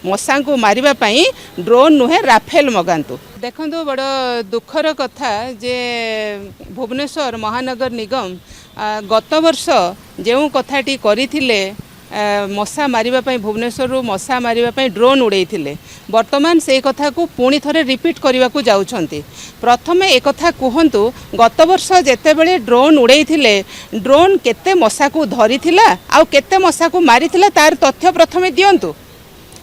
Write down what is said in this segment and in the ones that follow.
ମଶାଙ୍କୁ ମାରିବା ପାଇଁ ଡ୍ରୋନ୍ ନୁହେଁ, ରାଫେଲ ମଗାନ୍ତୁ। ଦେଖନ୍ତୁ, ବଡ଼ ଦୁଃଖର କଥା ଯେ ଭୁବନେଶ୍ୱର ମହାନଗର ନିଗମ ଗତ ବର୍ଷ ଯେଉଁ କଥାଟି କରିଥିଲେ, ମଶା ମାରିବା ପାଇଁ, ଭୁବନେଶ୍ୱରରୁ ମଶା ମାରିବା ପାଇଁ ଡ୍ରୋନ୍ ଉଡ଼େଇଥିଲେ, ବର୍ତ୍ତମାନ ସେଇ କଥାକୁ ପୁଣି ଥରେ ରିପିଟ୍ କରିବାକୁ ଯାଉଛନ୍ତି। ପ୍ରଥମେ ଏକଥା କୁହନ୍ତୁ, ଗତ ବର୍ଷ ଯେତେବେଳେ ଡ୍ରୋନ୍ ଉଡ଼େଇଥିଲେ, ଡ୍ରୋନ୍ କେତେ ମଶାକୁ ଧରିଥିଲା ଆଉ କେତେ ମଶାକୁ ମାରିଥିଲା, ତାର ତଥ୍ୟ ପ୍ରଥମେ ଦିଅନ୍ତୁ।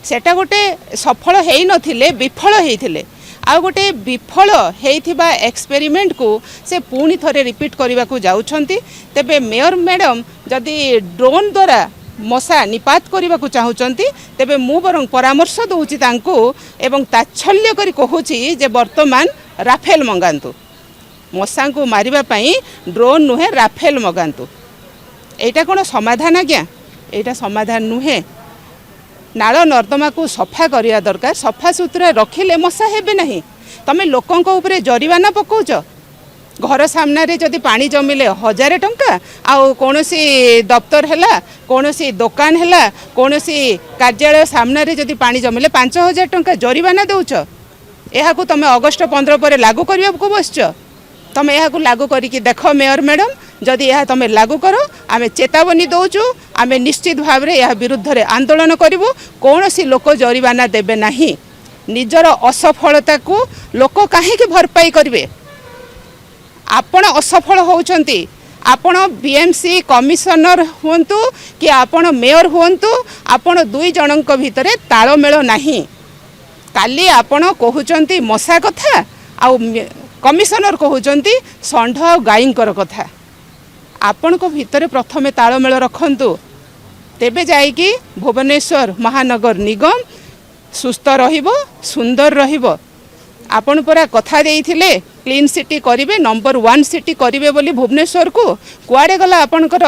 ସେଟା ଗୋଟେ ସଫଳ ହେଇନଥିଲେ, ବିଫଳ ହେଇଥିଲେ। ଆଉ ଗୋଟେ ବିଫଳ ହେଇଥିବା ଏକ୍ସପେରିମେଣ୍ଟକୁ ସେ ପୁଣି ଥରେ ରିପିଟ୍ କରିବାକୁ ଯାଉଛନ୍ତି। ତେବେ ମେୟର ମ୍ୟାଡ଼ାମ୍ ଯଦି ଡ୍ରୋନ୍ ଦ୍ୱାରା ମଶା ନିପାତ କରିବାକୁ ଚାହୁଁଛନ୍ତି, ତେବେ ମୁଁ ବରଂ ପରାମର୍ଶ ଦେଉଛି ତାଙ୍କୁ ଏବଂ ତାଚ୍ଛଲ୍ୟ କରି କହୁଛି ଯେ ବର୍ତ୍ତମାନ ରାଫେଲ ମଗାନ୍ତୁ। ମଶାଙ୍କୁ ମାରିବା ପାଇଁ ଡ୍ରୋନ୍ ନୁହେଁ, ରାଫେଲ ମଗାନ୍ତୁ। ଏଇଟା କ'ଣ ସମାଧାନ ଆଜ୍ଞା? ଏଇଟା ସମାଧାନ ନୁହେଁ। ନାଳ ନର୍ଦ୍ଦମାକୁ ସଫା କରିବା ଦରକାର। ସଫା ସୁତୁରା ରଖିଲେ ମଶା ହେବେ ନାହିଁ। ତମେ ଲୋକଙ୍କ ଉପରେ ଜରିମାନା ପକାଉଛ। ଘର ସାମ୍ନାରେ ଯଦି ପାଣି ଜମିଲେ 1000 ଟଙ୍କା, ଆଉ କୌଣସି ଦପ୍ତର ହେଲା, କୌଣସି ଦୋକାନ ହେଲା, କୌଣସି କାର୍ଯ୍ୟାଳୟ ସାମ୍ନାରେ ଯଦି ପାଣି ଜମିଲେ 5000 ଟଙ୍କା ଜରିମାନା ଦେଉଛ। ଏହାକୁ ତମେ ଅଗଷ୍ଟ 15 ପରେ ଲାଗୁ କରିବାକୁ ବସିଛ। ତମେ ଏହାକୁ ଲାଗୁ କରିକି ଦେଖ ମେୟର ମ୍ୟାଡ଼ାମ୍। ଯଦି ଏହା ତମେ ଲାଗୁ କର, ଆମେ ଚେତାବନୀ ଦେଉଛୁ, ଆମେ ନିଶ୍ଚିତ ଭାବରେ ଏହା ବିରୁଦ୍ଧରେ ଆନ୍ଦୋଳନ କରିବୁ। କୌଣସି ଲୋକ ଜରିମାନା ଦେବେ ନାହିଁ। ନିଜର ଅସଫଳତାକୁ ଲୋକ କାହିଁକି ଭରପାଇ କରିବେ? ଆପଣ ଅସଫଳ ହେଉଛନ୍ତି। ଆପଣ ବିଏମ୍ସି କମିଶନର ହୁଅନ୍ତୁ କି ଆପଣ ମେୟର ହୁଅନ୍ତୁ, ଆପଣ ଦୁଇ ଜଣଙ୍କ ଭିତରେ ତାଳମେଳ ନାହିଁ। କାଲି ଆପଣ କହୁଛନ୍ତି ମଶା କଥା ଆଉ କମିଶନର କହୁଛନ୍ତି ଷଣ୍ଢ ଆଉ ଗାଈଙ୍କର କଥା। ଆପଣଙ୍କ ଭିତରେ ପ୍ରଥମେ ତାଳମେଳ ରଖନ୍ତୁ, ତେବେ ଯାଇକି ଭୁବନେଶ୍ୱର ମହାନଗର ନିଗମ ସୁସ୍ଥ ରହିବ, ସୁନ୍ଦର ରହିବ। ଆପଣ ପରା କଥା ଦେଇଥିଲେ କ୍ଲିନ୍ ସିଟି କରିବେ, ନମ୍ବର ୱାନ୍ ସିଟି କରିବେ ବୋଲି ଭୁବନେଶ୍ୱରକୁ। କୁଆଡ଼େ ଗଲା ଆପଣଙ୍କର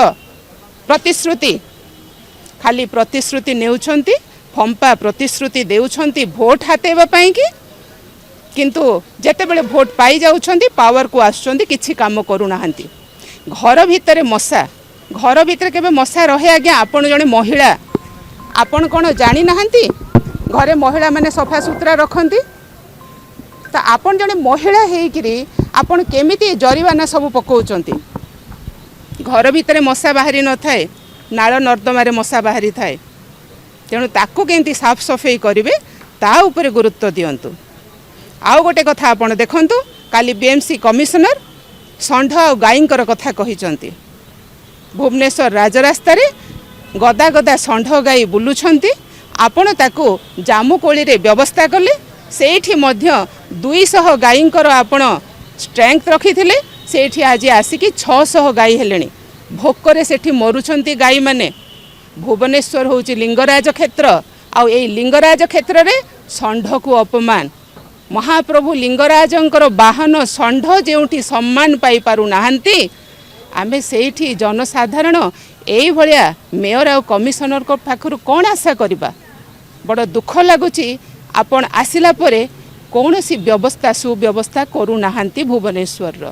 ପ୍ରତିଶ୍ରୁତି? ଖାଲି ପ୍ରତିଶ୍ରୁତି ନେଉଛନ୍ତି, ଫମ୍ପା ପ୍ରତିଶ୍ରୁତି ଦେଉଛନ୍ତି ଭୋଟ ହାତେଇବା ପାଇଁକି। କିନ୍ତୁ ଯେତେବେଳେ ଭୋଟ ପାଇଯାଉଛନ୍ତି, ପାୱାରକୁ ଆସୁଛନ୍ତି, କିଛି କାମ କରୁନାହାନ୍ତି। ଘର ଭିତରେ ମଶା, ଘର ଭିତରେ କେବେ ମଶା ରହେ ଆଜ୍ଞା? ଆପଣ ଜଣେ ମହିଳା, ଆପଣ କ'ଣ ଜାଣିନାହାନ୍ତି ଘରେ ମହିଳାମାନେ ସଫାସୁତୁରା ରଖନ୍ତି? ତ ଆପଣ ଜଣେ ମହିଳା ହେଇକିରି ଆପଣ କେମିତି ଜରିମାନା ସବୁ ପକାଉଛନ୍ତି? ଘର ଭିତରେ ମଶା ବାହାରି ନଥାଏ, ନାଳ ନର୍ଦ୍ଦମାରେ ମଶା ବାହାରିଥାଏ। ତେଣୁ ତାକୁ କେମିତି ସାଫ ସଫେଇ କରିବେ, ତା ଉପରେ ଗୁରୁତ୍ୱ ଦିଅନ୍ତୁ। ଆଉ ଗୋଟେ କଥା ଆପଣ ଦେଖନ୍ତୁ, କାଲି ବିଏମ୍ସି କମିଶନର ଷଣ୍ଢ ଆଉ ଗାଈଙ୍କର କଥା କହିଛନ୍ତି। ଭୁବନେଶ୍ୱର ରାଜରାସ୍ତାରେ ଗଦା ଗଦା ଷଣ୍ଢ ଗାଈ ବୁଲୁଛନ୍ତି। ଆପଣ ତାକୁ ଜାମୁକୋଳିରେ ବ୍ୟବସ୍ଥା କଲେ। ସେଇଠି ମଧ୍ୟ 200 ଗାଈଙ୍କର ଆପଣ ଷ୍ଟ୍ରେଙ୍ଗଥ ରଖିଥିଲେ, ସେଇଠି ଆଜି ଆସିକି 600 ଗାଈ ହେଲେଣି। ଭୋକରେ ସେଠି ମରୁଛନ୍ତି ଗାଈମାନେ। ଭୁବନେଶ୍ୱର ହେଉଛି ଲିଙ୍ଗରାଜ କ୍ଷେତ୍ର, ଆଉ ଏଇ ଲିଙ୍ଗରାଜ କ୍ଷେତ୍ରରେ ଷଣ୍ଢକୁ ଅପମାନ। ମହାପ୍ରଭୁ ଲିଙ୍ଗରାଜଙ୍କର ବାହନ ଷଣ୍ଢ ଯେଉଁଠି ସମ୍ମାନ ପାଇପାରୁନାହାନ୍ତି, ଆମେ ସେଇଠି ଜନସାଧାରଣ ଏଇଭଳିଆ ମେୟର ଆଉ କମିଶନରଙ୍କ ପାଖରୁ କ'ଣ ଆଶା କରିବା? ବଡ଼ ଦୁଃଖ ଲାଗୁଛି, ଆପଣ ଆସିଲା ପରେ କୌଣସି ବ୍ୟବସ୍ଥା ସୁବ୍ୟବସ୍ଥା କରୁନାହାନ୍ତି ଭୁବନେଶ୍ୱରର।